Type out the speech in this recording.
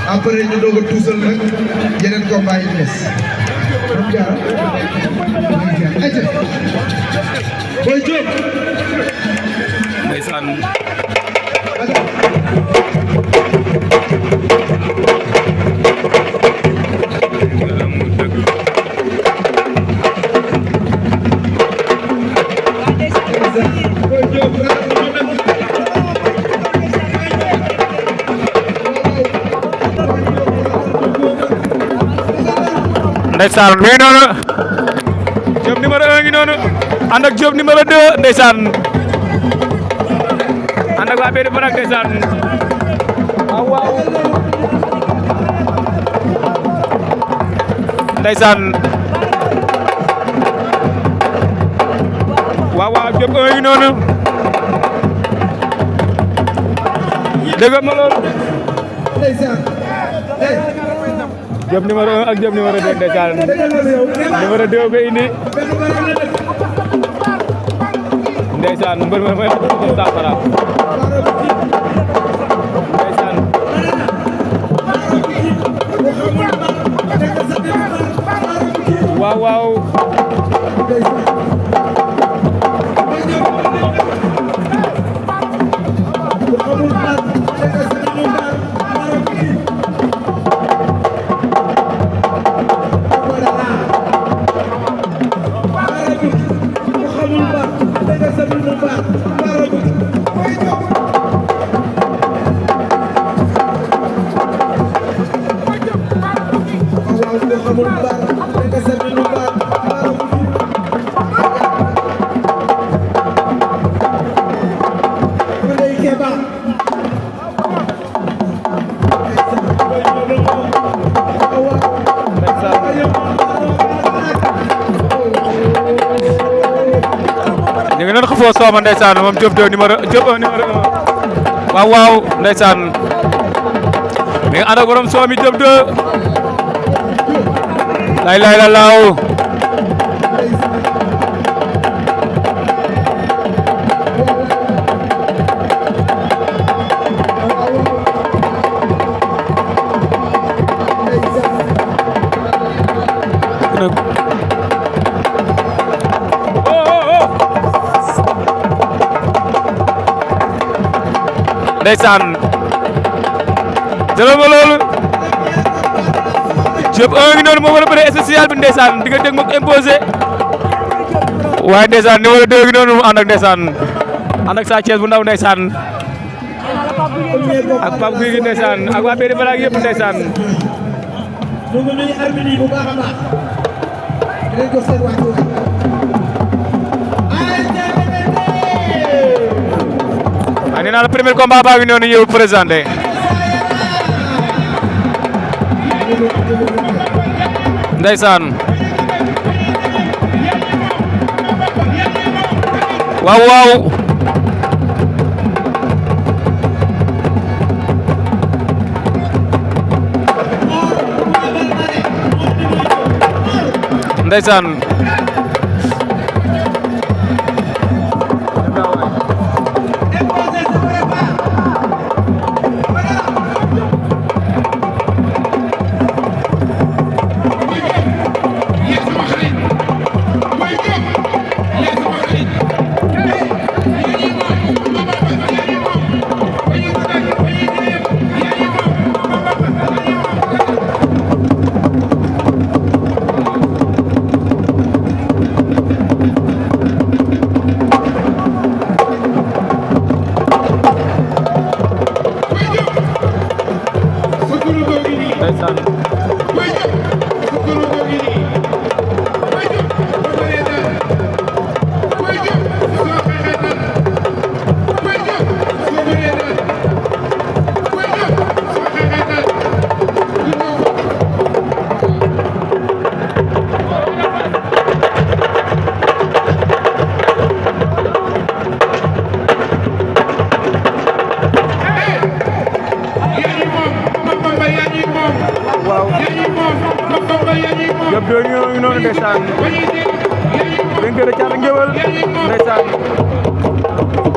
Après ñu doog a tuusal nag yeneen combat yi des am jaar ayca Boy Diop ndeysaan ndeysaan mi ngi noonu Diop numéro 1 ngi noonu ànd ak Diop numéro 2 ndeysaan ànd ak waa benn barak ndeysaan waaw ndeysaan waaw Diop 1 ngi noonu dégg ma loolu ndeysaan Diop numéro 1 ak Diop numéro 2 ndeysaan numéro 2 ba indi ndeysaan mbër ma mooy saafara ndeysaan waaw ñu ngi leen xëfoo sooma ndeysaan moom Diop 1 numéro 1 waaw ndeysaan mi ngi ànd ak borom soomi Diop 2 lay la laaw ndeysaan jëlal ma loolu Diop 1 ngi noonu moo war a bëre spécial bi ndeysaan di nga dégg moom imposé waaye ndeysaan numéro 2 ngi noonu mu ànd ak ndeysaan ànd ak Sa Thiès bu ndaw ndeysaan ak Pape Gueye gi ndeysaan ak waa Béni Balaak yëpp ndeysaan nee naa la premier combat baa ngi noonu ñëw présenté ndeysaan waaw ndeysaan Diop doo ñu noonu ndeysaan. Vainqueur de Thiatou Nguéweul ndeysaan.